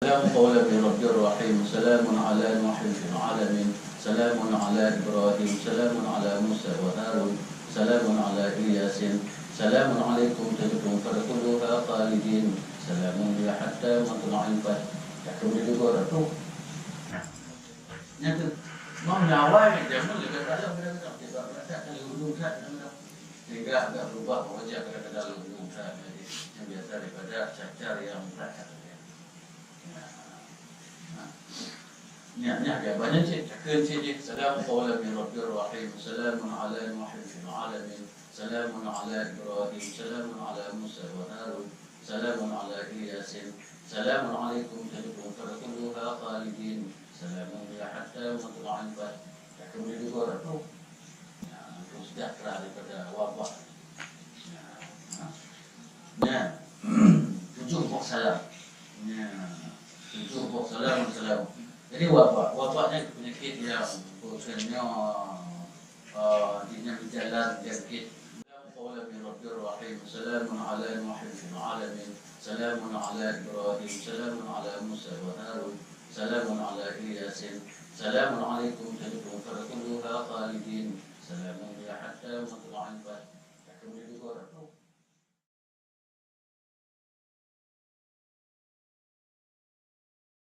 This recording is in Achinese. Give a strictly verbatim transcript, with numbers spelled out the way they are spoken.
سلام قولا من رب رحيم. سلام على نوح في العالمين. سلام على إبراهيم. سلام على موسى وهارون. سلام على إلياس. سلام عليكم طبتم فادخلوها خالدين. سلام هي حتى مطلع الفجر. Takheun di luwa tu. Nyang tu, mau nyawai, jangan lebih dalam, lebih dalam. Tidak, mereka akan ujung kat, sehingga agak berubah wajah kadang-kadang ujung kat. Yang biasa daripada cacar yang berat. Nyan, nyan, ya, banyak cit, takheun cit jih. سلام قولا من رب رحيم. سلام على نوح في العالمين. سلام على إبراهيم. سلام على موسى وهارون. سلام على إلياس. سلام عليكم طبتم فادخلوها خالدين. سلام هي حتى مطلع الفجر. Takheun di luwa tu. Ya, untuk sejahtera daripada wabah. Ya. Nyan, tujoh boh salam. Nyan, tujoh boh salam, salam. Jadi wabah, wabah nyan penyakit yang bukannya, ah, di dalam jalan jangkit. سلام قولا من رب رحيم. سلام على نوح في العالمين. سلام على إبراهيم. سلام على موسى وهارون. سلام على إلياس. سلام عليكم طبتم فادخلوها خالدين. سلام هي حتى مطلع الفجر. Takheun di luwa tu.